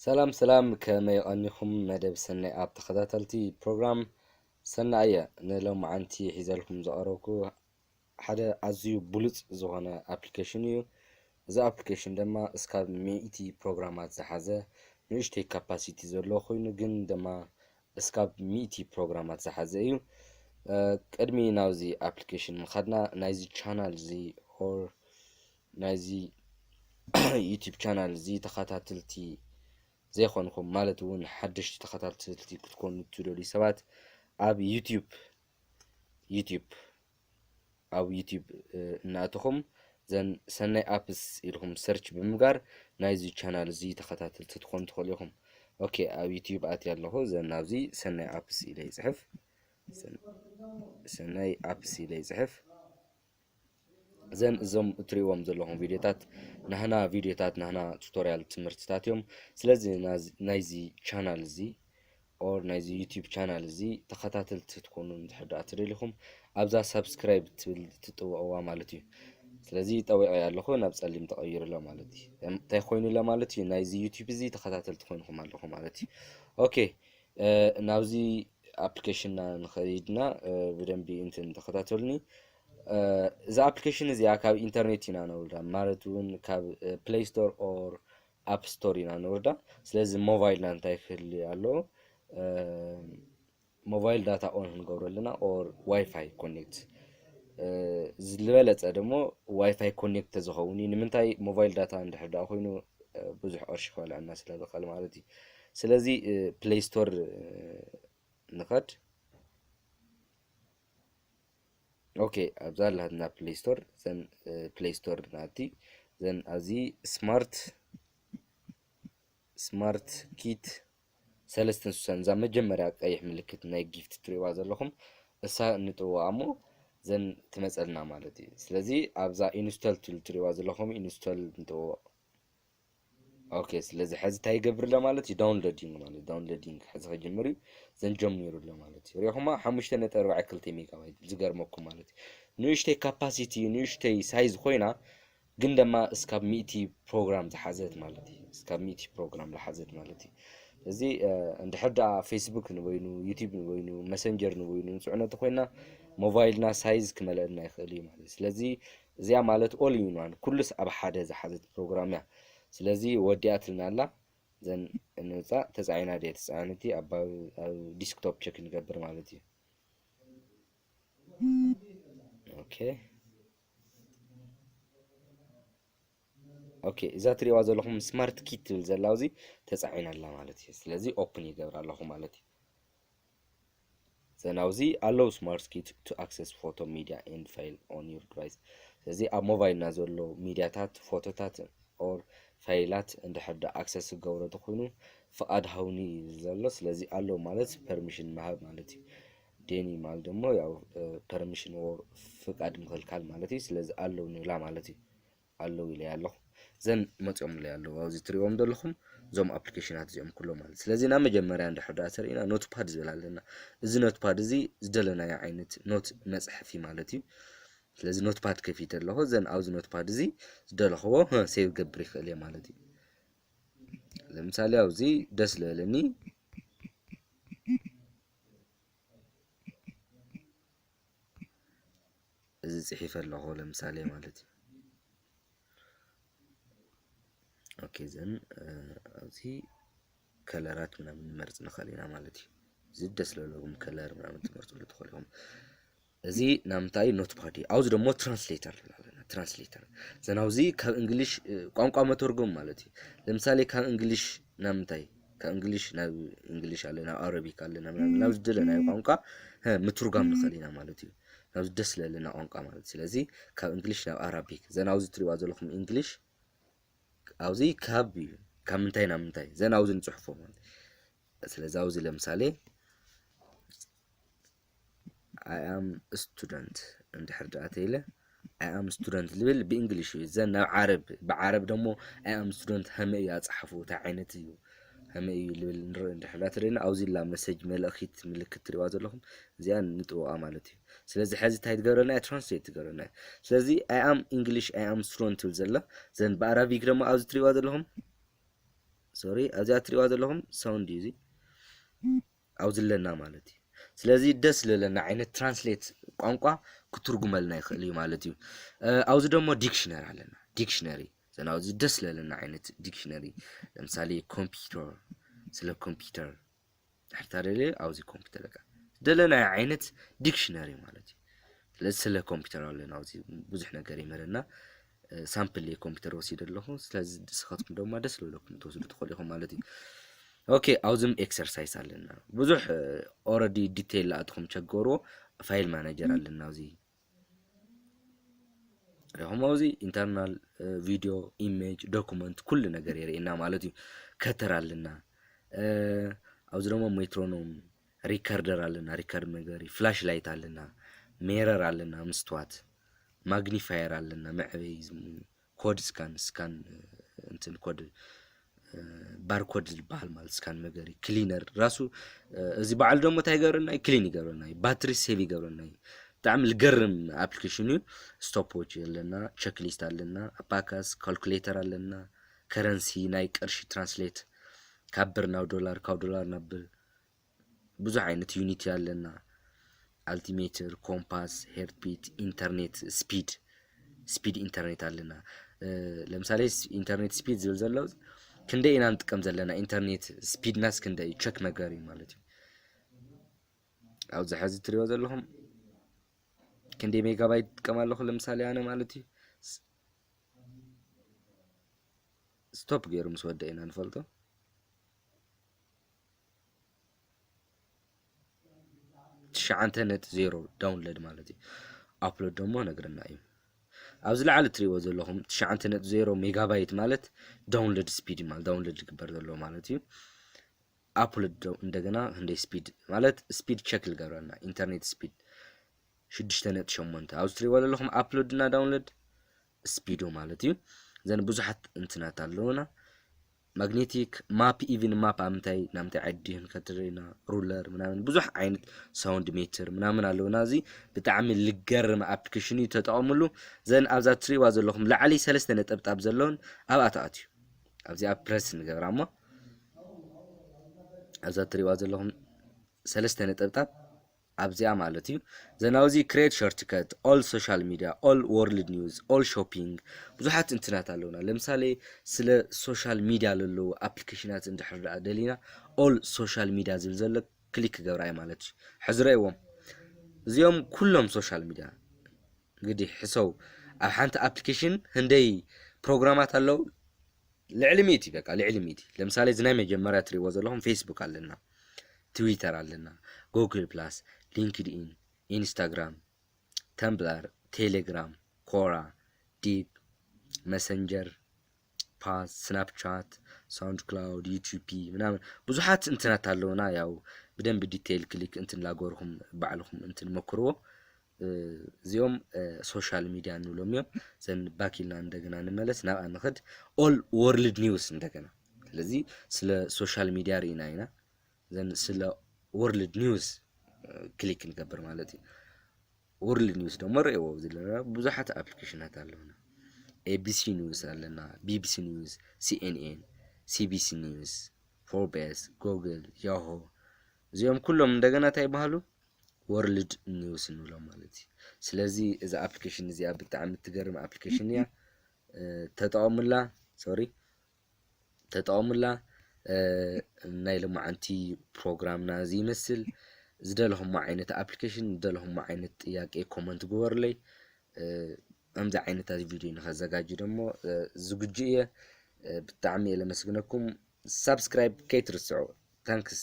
ሰላም ሰላም፣ ከመይ ቀኒኹም? መደብ ሰናይ ኣፕ ተኸታተልቲ ፕሮግራም ሰናይ እየ። ንሎማዓንቲ ሒዘልኩም ዝቐረብኩ ሓደ ኣዝዩ ብሉጽ ዝኾነ ኣፕሊኬሽን እዩ። እዚ ኣፕሊኬሽን ድማ እስካብ ሚእቲ ፕሮግራማት ዝሓዘ ንእሽተይ ካፓሲቲ ዘለዎ ኮይኑ፣ ግን ድማ እስካብ ሚእቲ ፕሮግራማት ዝሓዘ እዩ። እ፣ ቅድሚ ናብዚ ኣፕሊኬሽን ምኻድና ናይዚ ቻናል እዚ ኦር ናይዚ ዩቲዩብ ቻናል እዚ ተኸታተልቲ ዘይኮንኩም፣ ማለት እውን ሓደሽቲ ተኸታተልቲ ክትኮኑ እትደልዩ ሰባት ኣብ ዩቲዩብ ዩቲዩብ ኣብ ዩቲዩብ እ፣ እናእተኹም ዘን ሰናይ ኣፕስ ኢልኩም ሰርች ብምግባር ናይዚ ቻናል እዚ ተኸታተልቲ ትኾኑ ትኽእሉ ኢኹም። ኦኬ፣ ኣብ ዩቲዩብ ኣትየ ኣለኹ። ዘን ናብዚ ሰናይ ኣፕስ ኢለ ይፅሕፍ። ሰን-፣ ሰናይ ኣፕስ ኢለ ይፅሕፍ። ዘን እዞም እትሪእዎም ዘለኹም ቪዲዮታት ናህና ቪዲዮታት ናህና ቱቶሪያል ትምህርትታት እዮም። ስለዚ ናዝ-፣ ናይዚ ቻናል እዚ ኦር ናይዚ ዩቲዩብ ቻናል እዚ ተኸታተልቲ ትኮኑ እንድሕር ደኣ ትደሊኹም ኣብዛ ሳብስክራይብ ትብል ትጥውቕዋ ማለት እዩ። ስለዚ ጠዊቐ ኣለኹ ናብ ጸሊም ተቐይሩ ኣሎ ማለት እዩ። እም፣ እንታይ ኮይኑ ኣሎ ማለት እዩ? ናይዚ ዩቲዩብ እዚ ተኸታተልቲ ኮይንኩም ኣለኹ ማለት እዩ። ኦኬ፣ እ፣ ናብዚ ኣፕሊኬሽንና ንኸይድና እ፣ ብደንቢ እንትን ተኸታተሉኒ። እ፣ እዛ ኣፕሊኬሽን እዚኣ ካብ ኢንተርኔት ኢና ነውርዳ፣ ማለት እውን ካብ እ፣ ፕሌይ ስቶር ኦር ኣፕ ስቶር ኢና ነውርዳ። ስለዚ ሞባይልና እንታይ ክህሉ ኣለዎ? እ፣ ሞባይል ዳታ ኦን ክንገብሮ ኣለና ኦር ዋይፋይ ኮኔክት። እ፣ ዝበለጸ ደሞ ዋይፋይ ኮኔክት ተዝኸውን እዩ። ንምንታይ? ሞባይል ዳታ እንድሕር ደኣ ኮይኑ እ፣ ብዙሕ ቅርሺ ክበልዐና ስለ ዝኽእል ማለት እዩ። ስለዚ እ፣ ፕሌይ ስቶር እ፣ ንኸድ። ኦኬ፣ ኣብዛ ኣላትና ፕሌይ ስቶር፣ ዘን እ፣ ፕሌይ ስቶር ናቲ፣ ዘን ኣብዚ ስማርት ስማርት ኪት ሰለስተን ስሳን፣ እዛ መጀመርያ ቀይሕ ምልክት ናይ ጊፍት ትሪእዋ ዘለኹም እሳ ንጥውቓ እሞ ዘን ትመጸልና ማለት እዩ። ስለዚ ኣብዛ ኢንስቶል ትብል ትሪእዋ ዘለኹም ኢንስቶል ንጥውቕ። ኦኬ፣ ስለዚ ሕዚ እንታይ ይገብር ኣሎ ማለት እዩ? ዳውንሎዲንግ ማለት ዳውንሎዲንግ ሕዚ ክጅምር እዩ። ዘን ጀሚሩ ኣሎ ማለት እዩ። ሪኢኹማ ሓሙሽተ ነጥቢ ኣርባዕተ ክልተ ሜጋባይት ዝገርመኩም ማለት እዩ። ንእሽተይ ካፓሲቲ፣ ንእሽተይ ሳይዝ ኮይና ግን ድማ እስካብ ሚእቲ ፕሮግራም ዝሓዘት ማለት እዩ። እስካብ ሚእቲ ፕሮግራም ዝሓዘት ማለት እዩ። እዚ እ፣ እንድሕር ደኣ ፌስቡክ ንበይኑ፣ ዩቲዩብ ንበይኑ፣ መሰንጀር ንበይኑ ንፅዕነቱ ኮይና ሞባይልና ሳይዝ ክመልአልና ይኽእል እዩ ማለት እዩ። ስለዚ እዚኣ ማለት ኦል ኢን ዋን ኩሉስ ኣብ ሓደ ዝሓዘት ፕሮግራም እያ። ስለዚ ወዲኣትልና ኣላ። ዘን እንውፃእ ተፃዒና ድየ ተፃዕንቲ ኣብ፣ ኣብ ዲስክቶፕ ቸክ ንገብር ማለት እዩ። ኦኬ። ኦኬ፣ እዛ ትሪእዋ ዘለኹም ስማርት ኪት ትብል ዘላ ኣብዚ ተፃዒና ኣላ ማለት እዩ። ስለዚ ኦፕን ይገብር ኣለኹ ማለት እዩ። ዘን ኣብዚ ኣለዉ smart kit to access photo, media and file on your device። ስለዚ ኣብ ሞባይልና ዘሎ ሚድያታት፣ ፎቶታት ኦር ፋይላት እንድሕር ዳ ኣክሰስ ክገብሮ ተኮይኑ ፍቓድ ሃውኒ እዩ ዘሎ። ስለዚ ኣለዉ ማለት ፐርሚሽን ምሃብ ማለት እዩ። ዴኒ ማለት ደሞ ያው እ፣ ፐርሚሽን ኦር ፍቃድ ምኽልካል ማለት እዩ። ስለዚ ኣለዉ ንብላ ማለት እዩ። ኣለዉ ኢለ ኣለኹ። ዘን መፂኦም ኢለ ኣለዉ። ኣብዚ ትሪእዎም ዘለኹም እዞም ኣፕሊኬሽናት እዚኦም ኩሎም ማለት። ስለዚ ናብ መጀመርያ እንድሕር ዳ ተሪእና ኖትፓድ ዝብል ኣለና። እዚ ኖትፓድ እዚ ዝደለናዮ ዓይነት ኖት መፅሐፊ ማለት እዩ። ስለዚ ኖትፓድ ከፊተ ኣለኹ። ዘን ኣብዚ ኖትፓድ እዚ ዝደለኽዎ ህ፣ ሴቭ ገብር ይኽእል እየ ማለት እዩ። ለምሳሌ ኣብዚ ደስ ዝበለኒ እዚ ጽሒፈ ኣለኹ ለምሳሌ ማለት እዩ። ኦኬ፣ ዘን እ፣ ኣብዚ ከለራት ምናምን ንመርጽ ንኽእል ኢና ማለት እዩ። እዚ ደስ ለለኩም ከለር ምናምን ትመርጽሉ ትኽእሉ ኢኹም። እዚ ናምንታይ ኖትፓድ እዩ። ኣብዚ ደሞ ትራንስሌተር ንብል ኣለና። ትራንስሌተር ዘን ኣብዚ ካብ እንግሊሽ እ፣ ቋንቋ መተርጎም ማለት እዩ። ለምሳሌ ካብ እንግሊሽ ናምንታይ፣ ካብ እንግሊሽ ናብ እንግሊሽ ኣለ፣ ናብ ኣረቢክ ኣለ፣ ናብ ናብ ናብ ዝደለናዮ ቋንቋ ሀ፣ ምትርጓም ንኽእል ኢና ማለት እዩ። ናብ ደስ ለለና ቋንቋ ማለት እዩ። ስለዚ ካብ እንግሊሽ ናብ ኣራቢክ፣ ዘን ኣብዚ ትሪእዋ ዘለኹም እንግሊሽ ኣብዚ ካብ እዩ፣ ካብ ምንታይ ናብ ምንታይ፣ ዘን ኣብዚ ንፅሕፎ ማለት እዩ። ስለዚ ኣብዚ ለምሳሌ I am student እንድሕር ደኣ ተይለ I am student ልብል ብእንግሊሽ እዩ። ዘን ናብ ዓረብ፣ ብዓረብ ደሞ I am student ሀመይ እዩ ኣፅሓፉ፣ እንታይ ዓይነት እዩ ሀመይ እዩ ልብል ንርኢ እንድሕር ደኣ ተደይና ኣብዚ ላ መሰጅ መልእኺት ምልክት ትሪእዋ ዘለኹም እዚኣ ንጥውቓ ማለት እዩ። ስለዚ ሕዚ እንታይ ትገብረልና እያ? ትራንስሌት ትገብረልና እያ። ስለዚ I am English I am student ትብል ዘላ ዘን ብኣራቢክ ደሞ ኣብዚ ትሪእዋ ዘለኹም ሶሪ፣ ኣብዚኣ ትሪእዋ ዘለኹም ሳውንድ እዩ እዚ። ኣብዚ ኣለና ማለት እዩ። ስለዚ ደስ ዝለና ዓይነት ትራንስሌት ቋንቋ ክትርጉመልና ይኽእል እዩ ማለት እዩ። ኣብዚ ደሞ ዲክሽነሪ ኣለና። ዲክሽነሪ ዘና ኣብዚ ደስ ዝለና ዓይነት ዲክሽነሪ፣ ለምሳሌ ኮምፒውተር፣ ስለ ኮምፒውተር ድሕርታ ደለ ኣብዚ ኮምፒውተር በቃ ደለናዮ ዓይነት ዲክሽነሪ ማለት እዩ። ስለዚ ስለ ኮምፒውተር ኣለና ኣብዚ ብዙሕ ነገር ይምህረና። ሳምፕል ኮምፒውተር ወሲደ ኣለኹ። ስለዚ ንስኻትኩም ድማ ደስ ዝበለኩም ትወስዱ ትኽእሉ ኢኹም ማለት እዩ። ኦኬ፣ ኣብዚም ኤክሰርሳይስ ኣለና። ብዙሕ ኦረዲ ዲቴይል ለኣትኹም ቸገርዎ። ፋይል ማናጀር ኣለና ኣብዚ ሪኹም ኣብዚ ኢንተርናል ቪዲዮ፣ ኢሜጅ፣ ዶኩመንት ኩሉ ነገር የርእየና ማለት እዩ። ከተር ኣለና። ኣብዚ ደግሞ ሜትሮኖም፣ ሪከርደር ኣለና፣ ሪከርድ መገሪ፣ ፍላሽ ላይት ኣለና፣ ሜረር ኣለና፣ ምስትዋት፣ ማግኒፋየር ኣለና፣ መዕበይ፣ ኮድ ስካን፣ ስካን እንትን ኮድ ባርኮድ ዝበሃል ማለት ስካን መገሪ፣ ክሊነር ራሱ። እዚ በዓል ደሞ እንታይ ይገብረና እዩ? ክሊን ይገብረና እዩ፣ ባትሪ ሴቭ ይገብረና እዩ። ብጣዕሚ ልገርም ኣፕሊኬሽን እዩ። ስቶፕ ዎች ኣለና፣ ቸክሊስት ኣለና፣ ኣባካስ ካልኩሌተር ኣለና፣ ከረንሲ ናይ ቅርሺ ትራንስሌት ካብ ብር ናብ ዶላር፣ ካብ ዶላር ናብ ብር፣ ብዙሕ ዓይነት ዩኒቲ ኣለና። ኣልቲሜትር፣ ኮምፓስ፣ ሄርትቢት፣ ኢንተርኔት ስፒድ፣ ስፒድ ኢንተርኔት ኣለና። ለምሳሌ ኢንተርኔት ስፒድ ዝብል ዘሎ ክንደይ ኢና ንጥቀም ዘለና፣ ኢንተርኔት ስፒድናስ ክንደይ እዩ ቸክ መገሪ ማለት እዩ። ኣብዚ ሕዚ ትሪኦ ዘለኹም ክንደይ ሜጋባይት ጥቀም ኣለኹ ለምሳሌ ኣነ ማለት እዩ። ስቶፕ ገይሩ ምስ ወደ ኢና ንፈልጦ። ትሽዓተ ነጥቢ ዜሮ ዳውንሎድ ማለት እዩ። ኣፕሎድ ደሞ ነግረና እዩ። ኣብዚ ላዕሊ ትሪእዎ ዘለኹም ትሽዓተ ነጥቢ ዜሮ ሜጋባይት ማለት ዳውንሎድ ስፒድ ማለት ዳውንሎድ ዝግበር ዘሎ ማለት እዩ። ኣፕሎድ እንደገና ክንደይ ስፒድ ማለት ስፒድ ቸክ ልገብረና ኢንተርኔት ስፒድ ሽዱሽተ ነጥቢ ሸሞንተ ኣብዚ ትሪእዎ ዘለኹም ኣፕሎድ እና ዳውንሎድ ስፒዱ ማለት እዩ። ዘን ብዙሓት እንትናት ኣለውና። ማግኔቲክ ማፕ፣ ኢቭን ማፕ ኣብ ምንታይ ናብ ምንታይ ዓዲ ክንከትር ኢና፣ ሩለር ምናምን ብዙሕ ዓይነት ሳውንድ ሜትር ምናምን ኣለውና። እዚ ብጣዕሚ ልገርም ኣፕሊኬሽን እዩ፣ ተጠቐምሉ። ዘን ኣብዛ ትሪእዋ ዘለኹም ላዕሊ ሰለስተ ነጠብጣብ ዘለውን ኣብኣ ተኣትዩ ኣብዚኣ ፕረስ ንገብራ እሞ ኣብዛ ትሪእዋ ዘለኹም ሰለስተ ነጠብጣብ ኣብዚኣ ማለት እዩ። ዘናውዚ ክሬት ሾርትከት ኦል ሶሻል ሚድያ ኦል ወርልድ ኒውስ ኦል ሾፒንግ ብዙሓት እንትናት ኣለውና። ለምሳሌ ስለ ሶሻል ሚድያ ለለዉ ኣፕሊኬሽናት እንድሕር ደኣ ደሊና ኦል ሶሻል ሚድያ ዝብል ዘሎ ክሊክ ክገብራ እዩ ማለት እዩ። ሕዚ ረእዎም እዚኦም ኩሎም ሶሻል ሚድያ እንግዲህ ሕሰው ኣብ ሓንቲ ኣፕሊኬሽን ህንደይ ፕሮግራማት ኣለዉ። ልዕሊ ሚእቲ በቃ ልዕሊ ሚእቲ። ለምሳሌ እዚ ናይ መጀመርያ ትሪእዎ ዘለኹም ፌስቡክ ኣለና፣ ትዊተር ኣለና፣ ጉግል ፕላስ፣ ሊንክድኢን፣ ኢንስታግራም፣ ተምብላር፣ ቴሌግራም፣ ኮራ፣ ዲፕ፣ መሰንጀር፣ ፓስ፣ ስናፕቻት፣ ሳውንድ ክላውድ፣ ዩቲፒ ምናምን ብዙሓት እንትናት ኣለውና። ያው ብደንብ ዲቴይል ክሊክ እንትን ላጎርኩም ባዕልኹም እንትን መክርዎ። እዚኦም ሶሻል ሚድያ እንብሎም እዮም። ዘን ባክ ኢልና እንደገና ንመለስ፣ ናብኣ ንኸድ። ኦል ወርልድ ኒውስ እንደገና። ስለዚ ስለ ሶሻል ሚድያ ርኢና ኢና። ዘን ስለ ወርልድ ኒውስ ክሊክ ንገብር ማለት እዩ። ወርልድ ኒውስ ደሞ ርእዎ ዘለና ብዙሓት ኣፕሊኬሽናት ኣለውና። ኤቢሲ ኒውስ ኣለና፣ ቢቢሲ ኒውስ፣ ሲኤንኤን፣ ሲቢሲ ኒውስ፣ ፎርቤስ፣ ጉግል፣ ያሆ፣ እዚኦም ኩሎም እንደገና እንታይ ይበሃሉ? ወርልድ ኒውስ ንብሎም ማለት እዩ። ስለዚ እዛ ኣፕሊኬሽን እዚኣ ብጣዕሚ ትገርም ኣፕሊኬሽን እያ። ተጠቐሙላ። ሶሪ፣ ተጠቐሙላ። ናይ ሎማዓንቲ ፕሮግራምና እዚ ይመስል። ዝደለኹሞ ዓይነት ኣፕሊኬሽን፣ ዝደለኹሞ ዓይነት ጥያቄ ኮመንት ግበሩለይ። ከምዚ ዓይነታት ቪድዮ ንኸዘጋጅ ደሞ ዝግጁ እየ። ብጣዕሚ እየ ለመስግነኩም። ሳብስክራይብ ከይትርስዑ። ታንክስ።